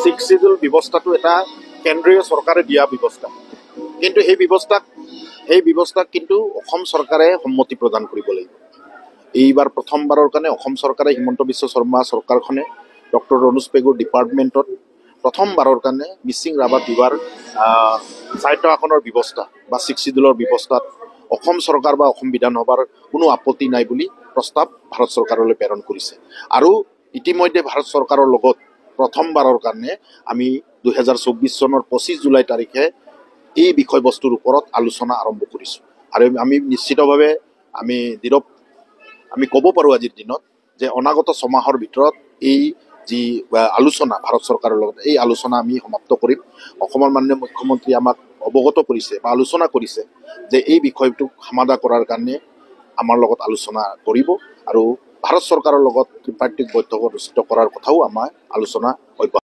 Six schedule ব্যৱস্থাটো এটা কেন্দ্ৰীয় চৰকাৰে দিয়া ব্যৱস্থা, কিন্তু সেই ব্যৱস্থাক কিন্তু অসম চৰকাৰে সন্মতি প্ৰদান কৰিব লাগিব। এইবাৰ প্ৰথমবাৰৰ কাৰণে অসম চৰকাৰে, হিমন্ত বিশ্ব শৰ্মা চৰকাৰখনে ডক্টৰ ৰণোজ পেগুৰ ডিপাৰ্টমেণ্টত প্ৰথমবাৰৰ কাৰণে মিচিং, ৰাভা, তিৱাৰ স্বায়ত্তশাসনৰ ব্যৱস্থা বা ছিক্স চিডিউলৰ ব্যৱস্থাত অসম চৰকাৰ বা অসম বিধানসভাৰ কোনো আপত্তি নাই বুলি প্ৰস্তাৱ ভাৰত চৰকাৰলৈ প্ৰেৰণ কৰিছে। আৰু ইতিমধ্যে ভাৰত চৰকাৰৰ লগত প্ৰথমবাৰৰ কাৰণে আমি 2024 চনৰ 25 জুলাই তাৰিখে এই বিষয়বস্তুৰ ওপৰত আলোচনা আৰম্ভ কৰিছোঁ। আৰু আমি নিশ্চিতভাৱে আমি দৃঢ় আমি ক'ব পাৰোঁ আজিৰ দিনত যে অনাগত 6 মাহৰ ভিতৰত এই যি আলোচনা ভাৰত চৰকাৰৰ লগত, এই আলোচনা আমি সমাপ্ত কৰিম। অসমৰ মাননীয় মুখ্যমন্ত্ৰী আমাক অৱগত কৰিছে বা আলোচনা কৰিছে যে এই বিষয়টোক সমাধা কৰাৰ কাৰণে আমাৰ লগত আলোচনা কৰিব আৰু ভাৰত চৰকাৰৰ লগত ত্ৰিপাক্ষিক বৈঠক অনুষ্ঠিত কৰাৰ কথাও আমাৰ আলোচনা অব্যাহত।